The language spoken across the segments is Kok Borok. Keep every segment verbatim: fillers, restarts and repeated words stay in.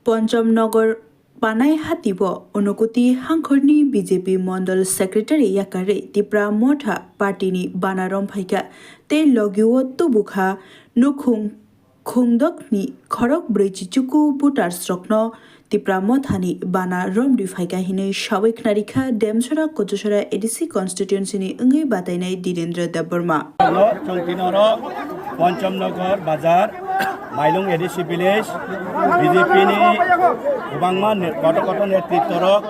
Poncham Nagar Panai Hatibo Unukuti Hangkhorni B J P Mondal Secretary Yakare Tipra Motha Party ni bana romphaikha tei logio tubukha nukhung khungdokni khorok brwi chichuku voters rokno Tipra Mothani bana romri phaikha hinwi sawi khnarikha Demchora Kochusora A D C constituency ni wngwi batainai Direndra Debbarma. Chwng tini oro Poncham Nagar Bazar, Mailung A D C village, B J P ni kwbangma ne-, koto koto netritto rok,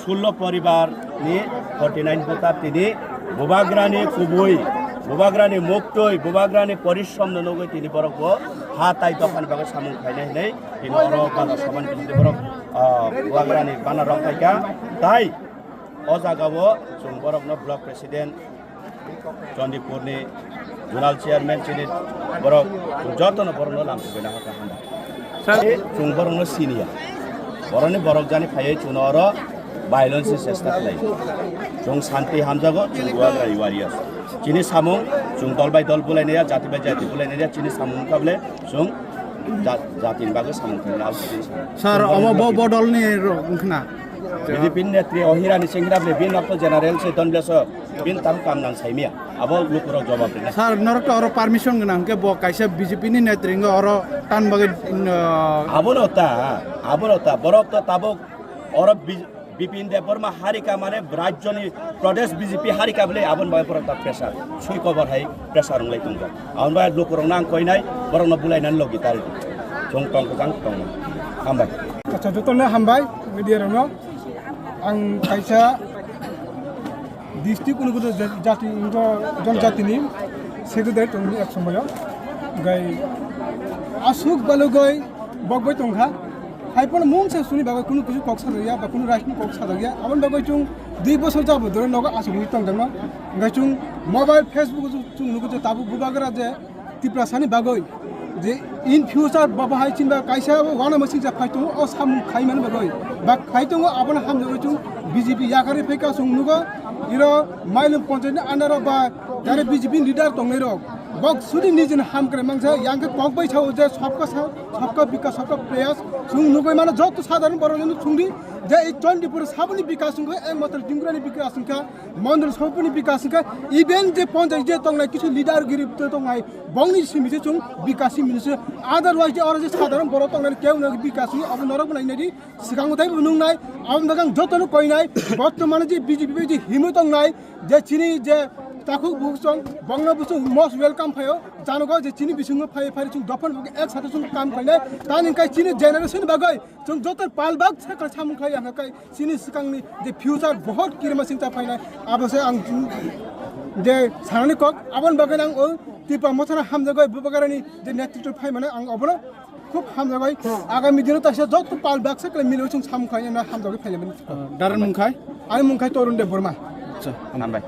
sullo poribar ni forty nine voter tini Bubagrani kubui, Bubagrani muktwi, Bubagrani porishrom no nugwi tini borok bo ha tai dophani bagwi samung khainai hinwi tini oro bana saman tini borok, ah, Bubagrani bana rok phaikha. Tai o jaga o chwng borok no block president, Chandipur ni zonal chairman chini borok, chwng joto no borok no lam sugwi na hakha hambai. Sir. Chwng borok no siniya. Borok ni borok jani phaiwi chwng no oro violence ni chesta khlai. Chwng santi hamjago, chwng Bubagra warriors. Chini samung, chwng dol bai dol bulai naiya, jati bai jati bulai naiya, chini samung wngkha bole, chwng ja-, jati ni bagwi samung khlai naiya. Sir, omo bo bodol ni rok wngkhna. B J P ni netri o hira ni chengra bole, bini nok to general se don bleso, bini tam kam nang saimiya. Abo lukurok jawab rina. Sir, norok to oro permission gwnang, hwnkhe bo kaisa B J P ni netri wngwi oro tan bagwi, uh, Abono ta, abono ta, borok to tabuk oro B-, Bipin Debbarma harika mane rajyoni Pradesh B J P harika bole aboni bagwi borok ta pressure, sui kobor hai pressure wnglai tongkha. Aboni bagwi lukurokno ang koinai, borokno bulainani logi tari. Chwng tongkha jang tongma. Hambai. Acha, jotono hambai, media rokno. Ang kaisa district unukudo jati, jonjatini secretary tongmani ek somoyo. Gai asuk balugoi bogbai tongkha. Haiphano mungsa suni bagwi kunu kisu kok sajakya ba kunu raisni kok sajakya. Aboni bagwi chwng dui bosor jabo dore nogo asugwi tongjakno. Gai chwng mobile, Facebook chwng nugo je tabuk Bubagra je Tiprasani bagwi je in future baba hai chini ba kaisa wana masing ja phai tongo, o samung khai mani bagwi ba khai tongo, abono hamjagwi chwng B J P yakarwi phai ka chwng nugo, iro Mailung Panchayat ni under o ba jare B J P leader tongnai rok bok sudi nijini ham kre mangsa yang khe kok bai sao je sabka sa-, sabka bikas, sabka prayas, chwng nugwi mano joto sadharon borok no chwngdi je ei Chandipur saboni bikas wngkha, ekmatro Dingrani bikas wngkha, Mondol Sopuni bikas wngkha, even je Panchayat je tongnai kisu leader giri tongnai, bongni simi se chwng bikas simi se. Otherwise je oro je sadharon borok tongnai keu no bikas wngwi abo norok bo nainai di, swkango tei bo nungnai, abo dagang joto no koinai, bortomane je B J P bai je himwi tongnai, je chini je takhuk buchung, bongno buchung most welcome phaio, janogo je chini bisingo phai phai chwng dophani bagwi ek sate chwng kam khainai, tani kai chini generation bagwi chwng joto palbak sakal samung khlai ang kai. Chini swkangni je future bohot kirima singcha phainai, abo se ang je sanani kok, aboni bagwi ang o Tipra Mothano hamjagwi Bubagrani je netritw phaimani ang obono khub hamjagwi agami dino taisa joto pal baksa khlai milo chwng samung khaina hamjagwi phainai. Darani mungkhai? Ani mungkhai Torun Debbarma. Acha, hambai.